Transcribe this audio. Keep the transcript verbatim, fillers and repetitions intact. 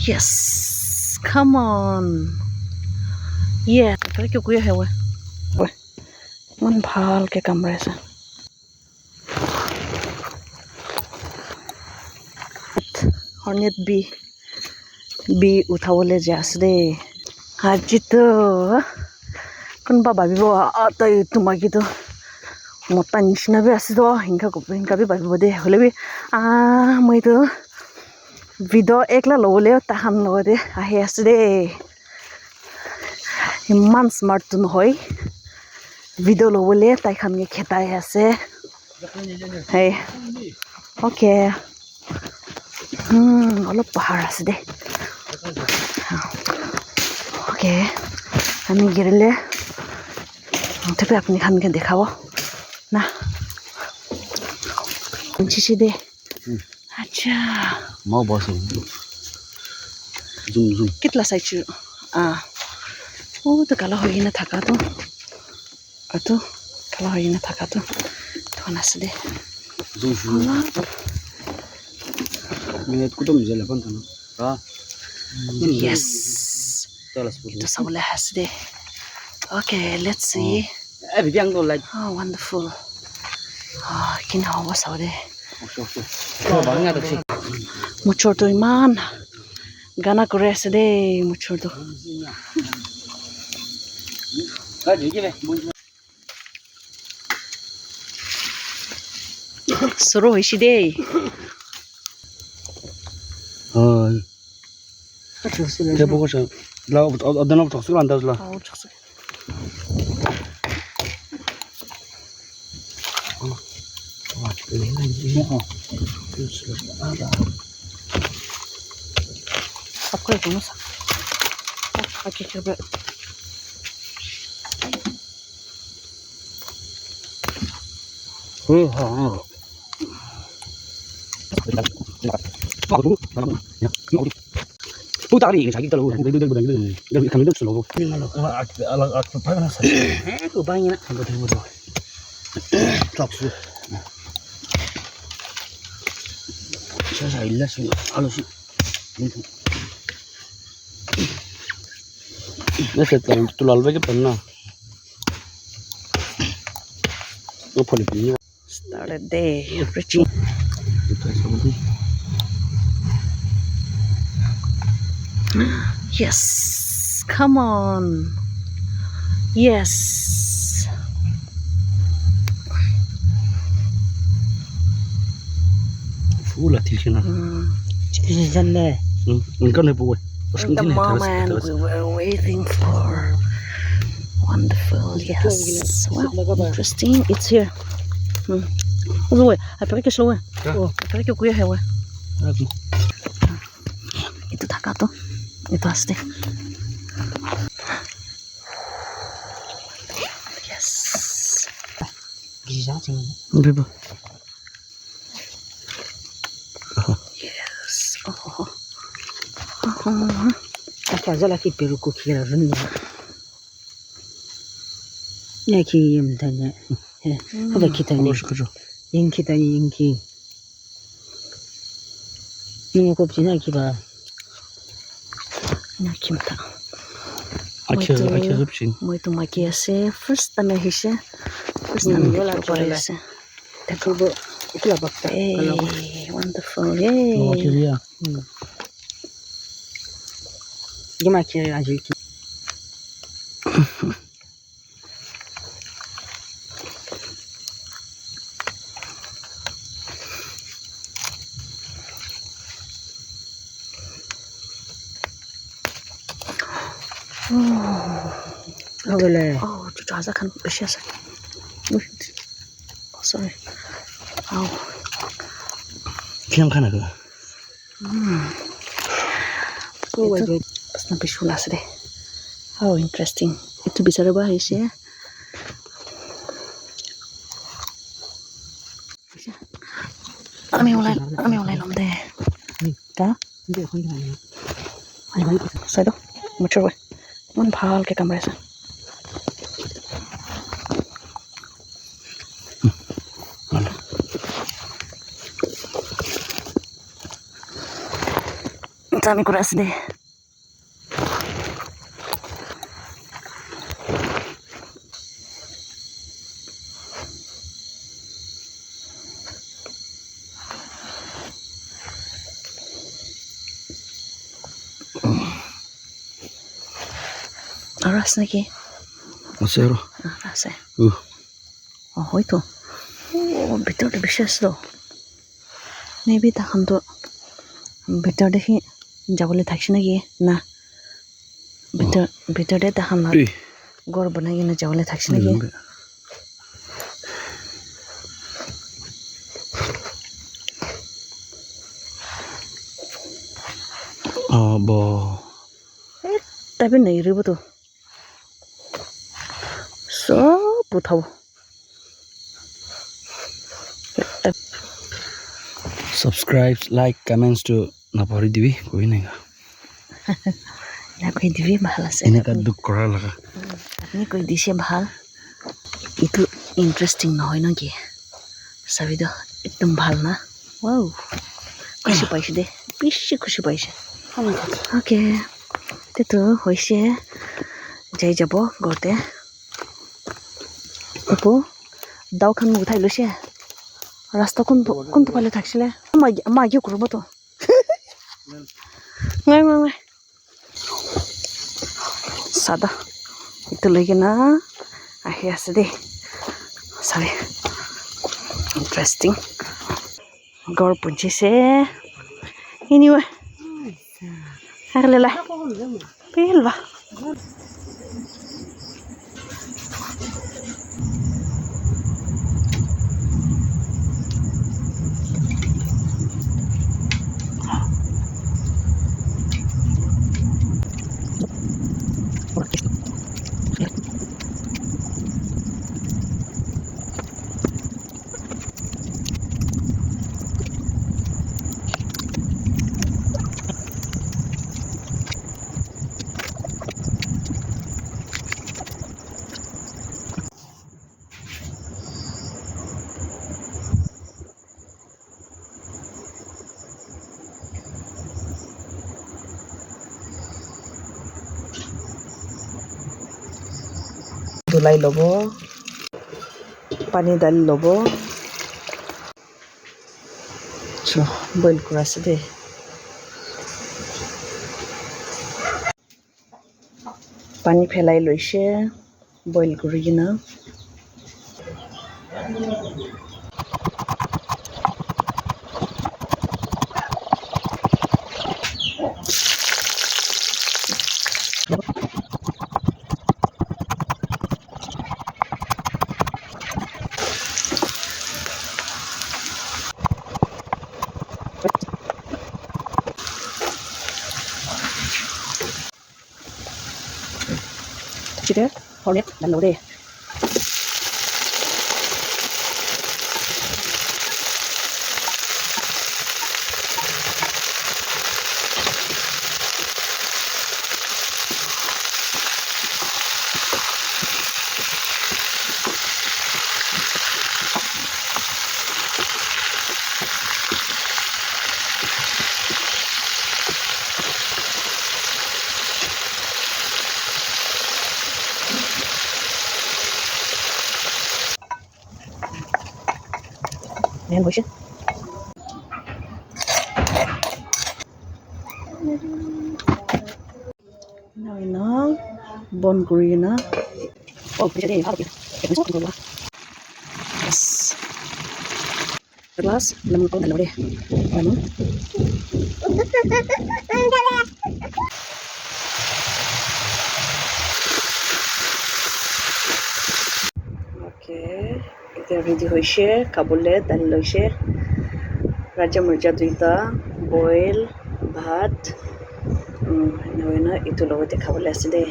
Yes, come on. Yeah, try to kuya hai wa. Wa. Iman bhal ke kam kuri ase. Hornet bee, bee uthabole jai ase de. Aji to kunba bhabibo, "Ah, tai etu maiki to mota nishina bi ase to," enka kobo, enka bi bhabibo de. Hoile bi, ah, moi to video ekla lobole taikhan logote ahi ase de. Iman smart tu nohoi. Video lobole taikhan ke khetai ase. Hey. Okay. Hmm, olop bahar ase de. Okay. Ami girile. Tepe apni khan ke dekhabo. Na. Chichi de. Acha. Mau bos ni. Zoom, zoom. Kitla sai chu. Ah. Oh, to kala hoi na thaka to. Atu kala hoi na thaka to. To na ase de. Zoom, zoom. Ala. Minute kutum jale pan tano. Ha? Yes. Tala spoon. Itu sabole ase de. Okay, let's see. Eh, bibiang to light. Oh, wonderful. Ah, kina hobo sabo de. Oke, oke. Muchor to iman gana kuri ase de, muchor to. Suru hoise de. Hai. Tebo ko sa la, adana ko thoksu andaz la. Started day reaching. Yes, come on. Yes. Full attention. Mm. Chicken is done there. Mm, mm, kan ni pukul. At the moment we were waiting for. Wonderful, yes. Well, interesting. It's here. Hmm. Oi, apa ke slow? Oh, apa ke kuya hai wa? Itu taka to. Itu ase. Yes. Bibo. Yes. Oh. Oh. Aka jala ki peru ko khira run. Ya ki yem tanya. He. Haba ki tanya. Yeng ki tanya yeng ki. Nungo ko pina ki ba. Na kim ta. Akhir, akhir pin. Moi to maki ase. First time ahise. First time yola ase. Hey, wonderful. Yay. Oh, chucha asa khan bishi ase. Oh, sorry. Wow. Kiyan khan ase. Hmm. Oh, wait, wait. Asna peaceful ase de. How interesting. Itu bisare ba aise. Ami ulai, ami ulai lom de. Ka? Sai do, mature boy. Iman bhal ke kam kuri ase. dusta ami kura ase de. Aro ase naki? Ase aro. Ah, ase. Uh. Oh, hoi to. Oh, bitor te bishi ase to. Maybe takhan to bitor te hi jabole thakishe naki? Na. Bitor, bitor te takhan la ghor banai kena jabole thakishe naki? Mm. Abo. Ekta bi nai ribo to. Sob uthabo. Subscribe, like, comments to napahori dibi, koi nai. Ena koi dibi, bhal ase. Eneka dukh kora laga. Apni koi dise bhal. Etu interesting nohoi na ki? Sabi toh ekdum bhal na. Wow. Khushi paise de. Bishi khushi paise. Okay. Tetu hoise. Jai jabo ghor te. Etu dao khan uthai loise. Rasta kuntu, kuntu phale thakisile? Ama, ama agi kuribo to. Ngai, ngai, ngai. Sada. Etu loi kena ahi ase de. Sabi. Interesting. Ghor punchise. Anyway. Akhile la. Pilva. Dhulai lobo, pani dali lobo. So, boil kura ase de. Pani phelai loise, boil kuri kena. Chide, hornet, dan lode. Ayan, boys. Now, now, bon kuri na. Oh, yes. Glass, lemon, oh, lemon. Lemon. Okay, etia ready hoise, khabole dali loise. Raja murja duita, boil, bhat, um, ena hoina etu logote khabole ase de.